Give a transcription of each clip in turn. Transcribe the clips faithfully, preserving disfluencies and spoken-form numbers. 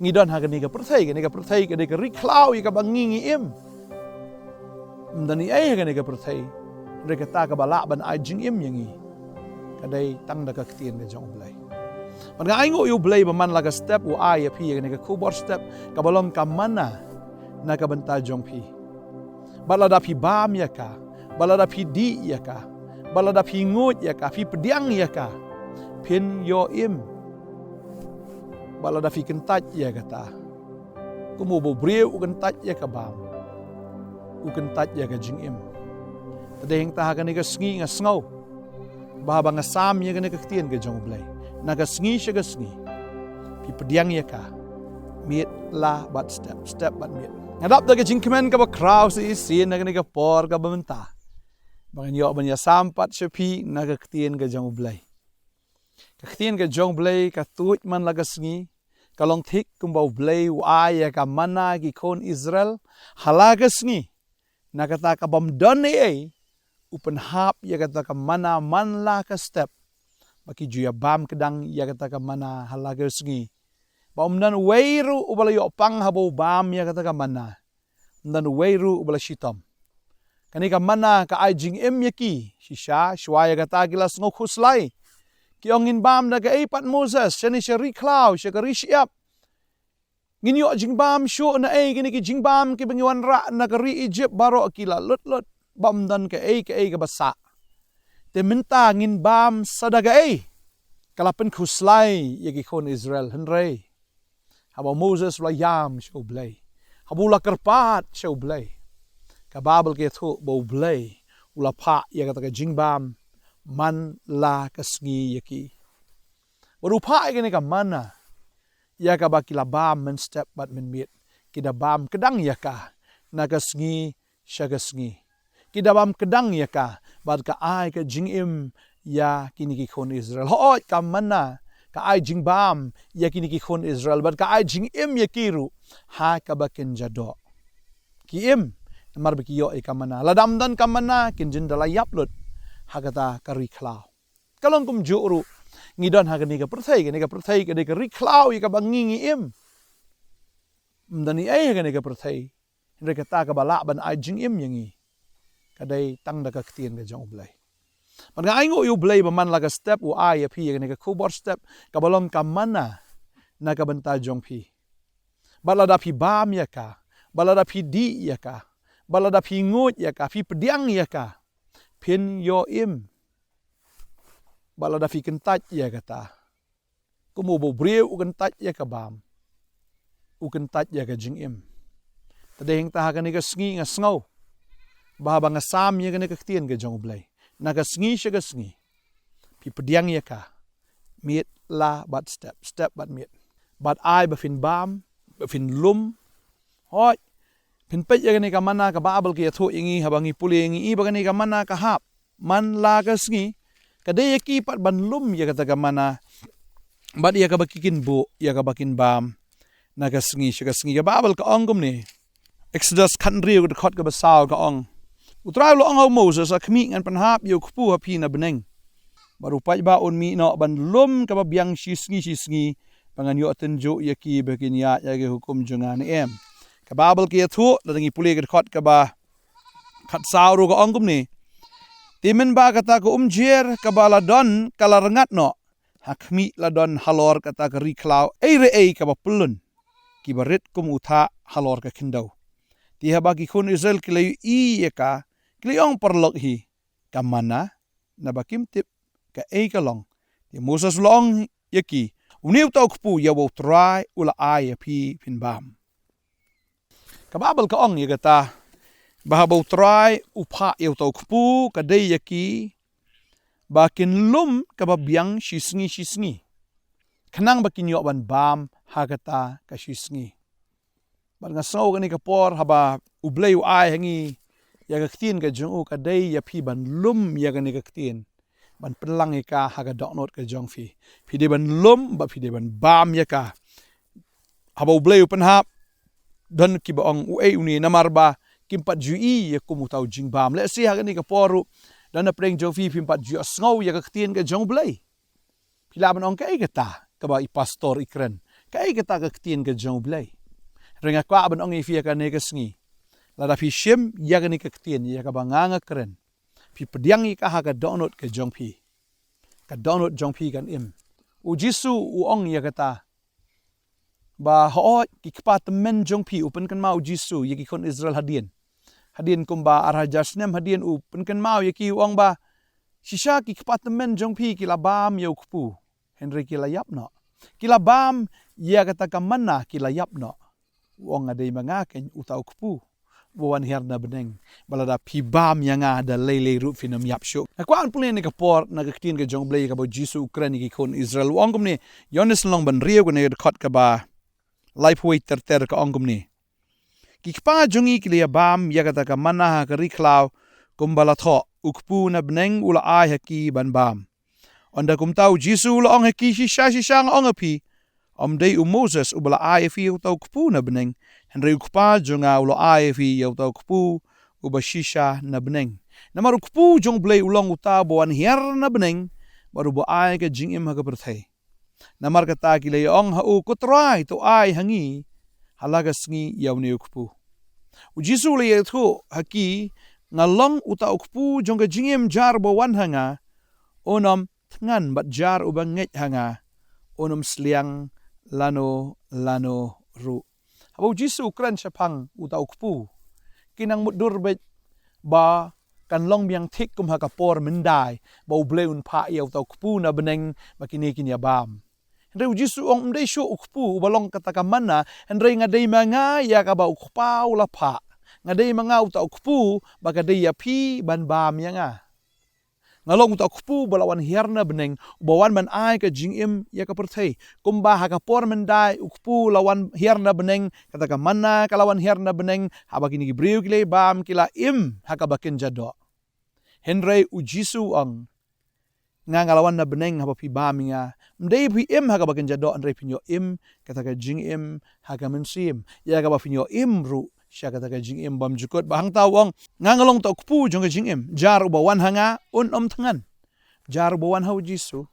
Ngi don ha kane ka pyrthei, kane ka pyrthei ka dei ka ri khlaw ïa kaba ngi ngi im. Ym don ei ei ha kane ka pyrthei, hynrei kata kaba lah ban ai jingim ïa ngi ka dei tang da ka ktien ka jong U Blei. Bad nga ai nguh ïa U Blei ba man la ka step u ai ïa phi ïa kane ka khubor step kaba long ka manna na ka bynta jong phi. Bad lada phi bam ïa ka, bad lada phi dih ïa ka, bad lada phi nguid ïa ka, phi pdiang ïa ka, phin ïoh im. Bad lada phi kyntait ïa kata, kum u briew u kyntait ïa ka bam, u kyntait ïa ka jingim. Te hangta ha kane ka sngi nga sngew ba haba nga sam ïa kane ka ktien ka jong U Blei, na ka sngi sha ka sngi, phi pdiang ïa ka, miet la bad step, step bad miet. Nga dap da ka jingkmen kaba khraw sa shisien na kane ka por kaba mynta, ba ngan ïoh ban ïa sam pat sha phi na ka ktien ka jong U Blei. Ka ktien ka jong U Blei ka tuid man la ka sngi, ka long thik kumba U Blei u ai ïa ka manna ki khun Israel ha la ka sngi. Na kata ka bym don ei ei, u pynhap ïa kata ka manna man la ka step, ba ki ju ïa bam kdang ïa kata ka manna ha la ka sngi. Ba ym don uwei ruh uba la ïoh pang haba u bam ïa kata ka manna. Ym don uwei ruh uba la shitom. Kane ka manna ka ai jingim ïa ki. Shisha, shuwa ïa kata ki la sngew khuslai. Ki ong, ngin bam da kaei pat Moses, shane sha ri khlaw, sha ka ri shyiap? Ngin ïoh jingbam shuh na ei? Kine ki jingbam kiba ngi wanrah na ka ri Egypt baroh ki la lut lut, ba ym don kaei kaei kaba sah. Te mynta ngin bam sa da kaei? Ka la pynkhuslai ïa ki khun Israel, hynrei haba u Moses u la ïam sha U Blei, haba u la kyrpad sha U Blei, ka Baibl ka ïathuh ba U Blei u la phah ïa kata ka jingbam man la ka sngi ïa ki. Bad u phah ïa kane ka manna ïa kaba ki la bam mynstep bad mynmiet. Ki da bam kdang ïa ka na ka sngi sha ka sngi. Ki da bam kdang ïa ka bad ka ai ka jingim ïa kine ki khun Israel. Hooid, ka manna ka ai jingbam ïa kine ki khun Israel bad ka ai jingim ïa ki ruh ha kaba kin ja doh. Ki im namar ba ki ïoh ïa ka manna. Lada ym don ka manna, kin jin da la ïap lut ha kata ka ri khlaw. Ka long kumjuh ruh, ngi don ha kane ka pyrthei, kane ka pyrthei ka dei ka ri khlaw ïa kaba ngi ngi im. Ym don ei ei ha kane ka pyrthei, hynrei kata kaba lah ban ai jingim ïa ngi, ka dei tang da ka ktien ka jong U Blei. Bad nga ai nguh ïa U Blei ba man la ka step u ai ïa phi ïa kane ka khubor step kaba long ka manna na ka bynta jong phi. Bad lada phi bam ïa ka, bad lada phi dih ïa ka, bad lada phi nguid ïa ka, phi pdiang ïa ka, phin ïoh im. Bad lada phi kyntait ïa kata, kum u briew u kyntait ïa ka bam, u kyntait ïa ka jingim. Te hangta ha kane ka sngi nga sngew ba haba nga sam ïa kane ka ktien ka jong U Blei, na ka sngi sha ka sngi, phi pdiang ïa ka, miet la bad step, step bad miet. Bad ai ba phin bam, ba phin lum. Hooid, phin peit ïa kane ka manna, ka Baibl ka ïathuh ïa ngi, haba ngi pule ngi i ba kane ka manna ka hap man la ka sngi, ka dei ïa ki pat ban lum ïa kata ka manna bad ïa kaba ki kin buh, ïa kaba kin bam na ka sngi sha ka sngi. Ka Baibl ka ong kumne, Exodus khathynriew, ka dkhot kaba saw, ka ong, U Trai u la ong ha u Moses, Ha khmih, ngan pynhap ïa u kpu ha phi na bneng, bad u paidbah un mih noh ban lum kaba biang shi sngi shi sngi, ba ngan ïoh tynjuh ïa ki ba kin ïaid ïa ki hukum jong nga, ne em? Ka Baibl ka ïathuh, lada ngi pule ka dkhot kaba khatsaw ruh, ka ong kumne, Te mynba kata ka umjer kaba la don ka la rngat noh, ha khmih, la don halor kata ka ri khlaw ei re ei kaba pyllun, kiba rit kum u thah halor ka khyndew. Te haba ki khun Israel ki la ïohi ïa ka, ki la ong, Paralok hi ka manna, naba kim tip kaei ka long. Te u Moses u la ong ïa ki, Une uta u kpu ïa uba U Trai u la ai ïa phi phin bam. Ka Baibl ka ong ïa kata, ba haba U Trai u phah ïa uta u kpu, ka dei ïa ki ba kin lum kaba biang shi sngi shi sngi, khnang ba kin ïoh ban bam ha kata ka shi sngi. Bad nga sngew kane ka por, haba U Blei u ai ha ngi ïa ka ktien ka jong u, ka dei ïa phi ban lum ïa kane ka ktien, ban pynlang ïa ka ha ka dohnud ka jong phi. Phi dei ban lum bad phi dei ban bam ïa ka. Haba U Blei u pynhap, don kiba ong, Uei une? Namar ba kim pat ju ïohi ïa kum uta u jingbam. Lehse ha kane ka por ruh, don na pdeng jong phi phim pat ju ïohsngew ïa ka ktien ka jong U Blei. Phi lah ban ong, Kaei kata kaba i pastor i kren? Kaei kata ka ktien ka jong U Blei? Hynrei nga kwah ban ong ïa phi ïa kane ka sngi, lada phi shim ïa kane ka ktien ïa kaba nga nga kren, phi pdiang ïa ka ha ka dohnud ka jong phi, ka dohnud jong phi kan im. U Jisu u ong ïa kata, ba hooid ki kpa tymmen jong phi, u pynkynmaw u Jisu ïa ki khun Israel hadien. Hadien kumba ar hajar snem hadien u pynkynmaw ïa ki, u ong ba shisha ki kpa tymmen jong phi ki la bam ïa u kpu, hynrei ki la ïap noh. Ki la bam ïa kata ka manna, ki la ïap noh. U ong, nga dei ma nga keiñ uta u kpu uba wan hiar na bneng, ba lada phi bam ïa nga da lei lei ruh phin ym ïap shuh. Nga kwah ban pule ïa kane ka por na ka ktien ka jong U Blei kaba u Jisu u kren ïa ki khun Israel, u ong kumne. Ïoannis lynnong ba hynriew, kane ka dkhot kaba laiphew wei ter ter, ka ong kumne: Ki kpa jong ngi ki la ïa bam ïa kata ka manna ha ka ri khlaw, kumba la thoh, u kpu na bneng u la ai ha ki ban bam. Ynda kumta u Jisu u la ong ha ki, shisha shisha nga ong ha phi, ym dei u Moses uba la ai ha phi ïa uta u kpu na bneng, hynrei u Kpa jong nga u la ai ha phi ïa uta u kpu uba shisha na bneng. Namar u kpu jong U Blei u long uta uba wan hiar na bneng, bad uba ai ka jingim ha ka pyrthei. Namar kata ki la ïa ong ha u, ko Trai, to ai ha ngi ha la ka sngi ïa une u kpu. U Jisu u la ïathuh ha ki, nga long uta u kpu jong ka jingim, jar uba wan ha nga un ym thngan, bad jar uba ngeit ha nga un ym sliang lano lano ruh. Haba u Jisu u kren shaphang uta u kpu, ki nang mutdur beit ba kan long biang thik kum ha ka por myndai ba U Blei un phah ïa uta u kpu na bneng ba kine kin ïa bam. Hynrei u Jisu u ong, ym dei shuh u kpu uba long kata ka manna, hynrei nga dei ma nga ïa kaba u Kpa u la phah. Nga dei ma nga uta u kpu ba ka dei ïa phi ban bam ïa nga. Nga long uta u kpu uba la wan hiar na bneng, uba wan ban ai ka jingim ïa ka pyrthei. Kumba ha ka por myndai u kpu la wan hiar na bneng, kata ka manna ka la wan hiar na bneng, haba kine ki briew ki la bam ki la im ha kaba kynja doh. Hynrei u Jisu u ong, nga nga la wan na bneng haba phi bam ïa nga, ym dei phi im ha kaba kynja doh, hynrei phin ïoh im kata ka jingim ha ka mynsiem, ïa kaba phin ïoh im ruh sha kata ka jingim bymjukut. Bad hangta u ong, nga nga long uta u kpu jong ka jingim, jar uba wan ha nga un ym thngan. Jar uba wan ha u Jisu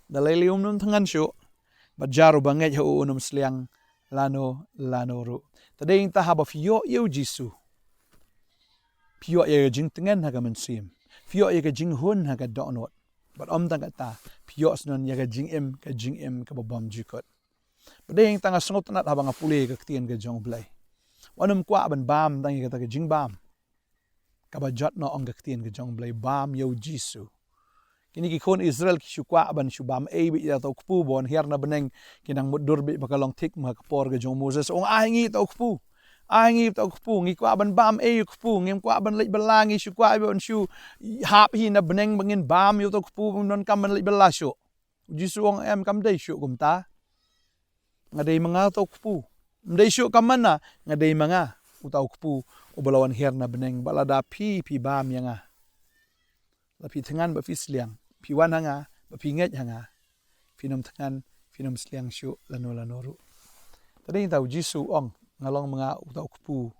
da lei lei un ym thngan shuh, bad jar uba ngeit ha u un ym sliang lano lano ruh. Te dei nangta haba phi ïoh ïa u Jisu, phi ïoh ïa ka jingtngen ha ka mynsiem, phi ïoh ïa ka jinghun ha ka dohnud, bad ym tang kata, phi ïoh shen ïa ka jingim, ka jingim kaba bymjukut. Bad dei nangta nga sngewtynnad haba nga pule ïa ka ktien ka jong U Blei. Wat nym kwah ban bam tang ïa kata ka jingbam kaba jot noh, ong ka ktien ka jong U Blei, bam ïa u Jisu. Kine ki khun Israel ki shu kwah ban shu bam ei beit ïa uta u kpu uba wan hiar na bneng, ki nang mutdur beit ba ka long thik kum ha ka por ka jong u Moses, ong, ai ha ngi uta u kpu. Ai ha ngi uta u kpu, ngi kwah ban bam ei u kpu, ngim kwah ban leit bylla, ngi shu kwah ban shu hap hi na bneng ba ngin bam ïa uta u kpu, ba ngin donkam ban leit bylla shuh. U Jisu u ong, em, kam dei shuh kumta. Nga dei ma nga uta u kpu. Ym dei shuh ka manna, nga dei ma nga uta u kpu uba la wan hiar na bneng, bad lada phi, phi bam ïa nga, la phi thngan bad phi sliang, phi wan ha nga bad phi ngeit ha nga, phin ym thngan, phin ym sliang shuh lano lano ruh. Te dei nangta u Jisu u ong, nga long ma nga uta u kpu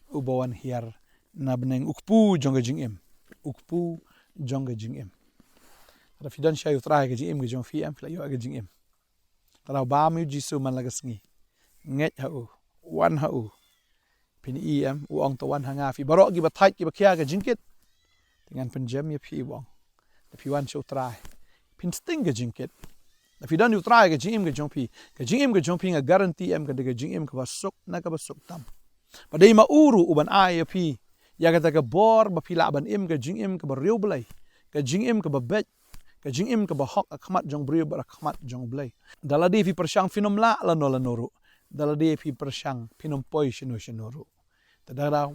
uba wan hiar na bneng, u kpu jong ka jingim, u kpu jong ka jingim. Lada phi don shai U Trai ha ka jingim ka jong phi, em, phi la ïoh ïa ka jingim. Te lada bam ïa u Jisu man la ka sngi, ngeit ha u, wan ha u, phin i, em, u ong, to wan ha nga phi baroh kiba thait kiba khia ka jingkit, te ngan pynjem ïa phi, u ong. Lada phi wan sha U Trai, phin sting ka jingkit. Lada phi don ïa U Trai ha ka jingim ka jong phi, ka jingim ka jong phi nga guarantee, em, ka dei ka jingim kaba suk na kaba suk tam. Bad dei ma u ruh uban ai ïa phi ïa kata ka bor ba phi lah ban im ka jingim kaba riewblei, ka jingim kaba beit, ka jingim kaba hok ha khmat jong briew bad ha khmat jong U Blei. Da lade phi pyrshang, phin ym lah lano lano ruh. Da lade phi pyrshang, phin ym poi shano shano ruh. Te da, da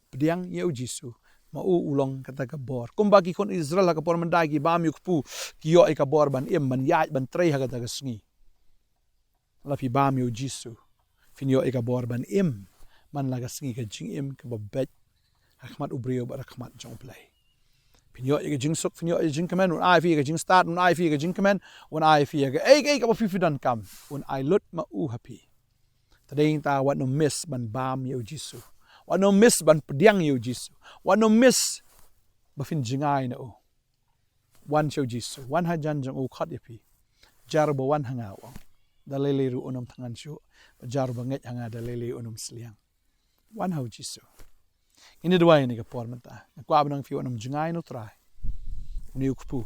pdiang ïa u Jisu, ma u u long kata ka bor. Kumba ki khun Israel ha ka por myndai ki bam ïa u kpu, ki ïoh ïa ka bor ban im, ban ïaid, ban trei ha kata ka sngi. Lada phi bam ïa u Jisu, phin ïoh ïa ka bor ban im man la ka sngi, ka jingim kaba beit ha khmat u briew bad ha khmat jong U Blei. Phin ïoh ïa ka jingsuk, phin ïoh ïa ka jingkmen, un ai phi ïa ka jingstad, un ai phi ïa ka jingkmen, un ai phi ïa kaei kaei kaba phi, phi donkam, un ai lut ma u ha phi. Te dei nangta wat nym miss ban bam ïa u Jisu. Wat nym miss ban pdiang ïa u Jisu. Wat nym miss ba phin jngai na u. Wan sha u Jisu, wan hajan jong u, khot ïa phi. Jar uba wan ha nga, u ong, Da lei lei ruh un ym thngan shuh. Ba jar ba ngeit ha nga da lei lei un ym sliang. Wan ha u Jisu. Ngin ïa duwai ïa kane ka por mynta. Nga kwah ban ong ïa phi wat nym jngai na u Trai. Une u kpu.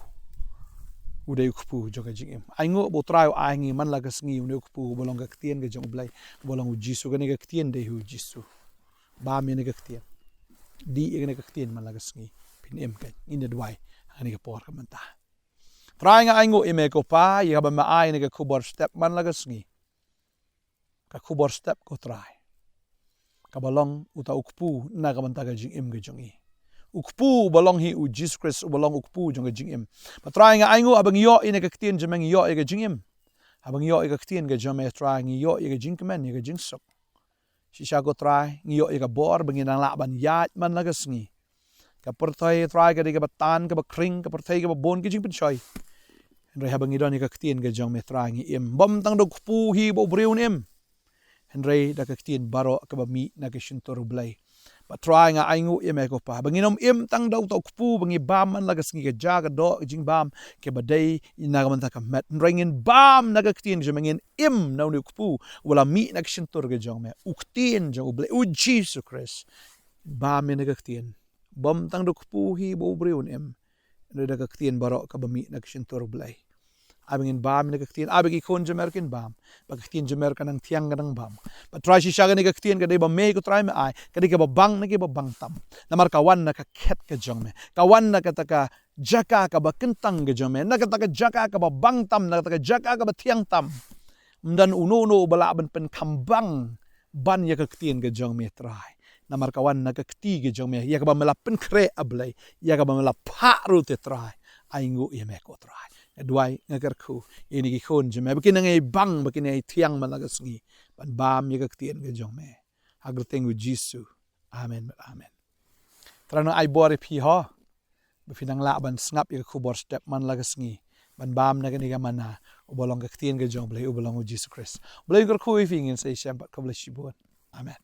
U dei u kpu jong ka jingim. Ai nguh ba u Trai u ai ha ngi man la ka sngi une u kpu uba long ka ktien ka jong u Blei. Uba long u Jisu, kane ka ktien dei u Jisu. Bam ïa kane ka ktien. Dih ïa kane ka ktien man la ka sngi. Phin im kein. Ngin ïa duwai ha kane ka por ka mynta. Trai, nga ai nguh ïa me ko Pa, ïa kaba me ai ïa kane ka khubor step man la ka sngi. Ka khubor step ko Trai. Kaba long uta u kpu na ka bynta ka jingim ka jong ngi. U kpu uba long hi u Jisu Khrist uba long u kpu jong ka jingim. Bad Trai, nga ai nguh haba ngi ïoh ïa kane ka ktien jong me ngi ïoh ïa ka jingim. Haba ngi ïoh ïa ka ktien ka jong me Trai ngi ïoh ïa ka jingkmen ïa ka jingsuk. Shisha ko Trai, ngi ïoh ïa ka bor ba ngin nang lah ban ïaid man la ka sngi. Ka pyrthei Trai ka dei kaba tan, kaba khring, ka pyrthei kaba bun ki jingpynshoi. Hynrei haba ngi don ïa ka ktien ka jong me Trai ngi im. Bym tang da u kpu hi ba u briew un im. Hynrei da ka ktien baroh kaba mih na ka shyntur u Blei. Bad Trai, nga ai nguh ïa me ko Pa ba ngin ym im tang da uta u kpu ba ngi bam man la ka sngi, ka ja ka doh ka jingbam kaba dei na ka bynta ka met. Hynrei ngin bam na ka ktien ka jong me, ngin im na une u kpu uba la mih na ka shyntur ka jong me, u ktien jong u Blei, u Jisu Khrist. Bam ïa kane ka ktien. Bym tang da u kpu hi ba u briew un im. Hynrei da ka ktien baroh kaba mih na ka shyntur u Blei. Ai ba ngin bam ïa kane ka ktien, ai ba ki khun jong me ruh kin bam. Ba ka ktien jong me ruh kan nang thiang, kan nang bam. Bad Trai, shisha kane ka ktien ka dei ba me ko Trai me ai, ka dei kaba bang na kiba bang tam. Namar ka wan na ka khet ka jong me. Ka wan na kata ka jaka kaba kyntang ka jong me, na kata ka jaka kaba bang tam, na kata ka jaka kaba thiang tam. Ym don uno uno uba lah ban pynkham bang ban ïa ka ktien ka jong me Trai. Namar ka wan na ka kti ka jong me, ïa kaba me la pynkhreh, a Blei, ïa kaba me la phah ruh te Trai. Ai nguh ïa me ko Trai. Nga duwai, nga kyrkhu ïa kine ki khun jong me ba kin nang ïai bang, ba kin nang ïai thiang man la ka sngi ban bam ïa ka ktien ka jong me. Ha ka kyrteng u Jisu. Amen, amen. Trai un ai bor ïa phi ho. Ba phi nang lah ban sngap ïa ka khubor step man la ka sngi, ban bam na kane ka manna uba long ka ktien ka jong u Blei, uba long u Jisu Khrist. U Blei un kyrkhu ïa phi, ngin sa ïashem pat, khublei shibun. Amen.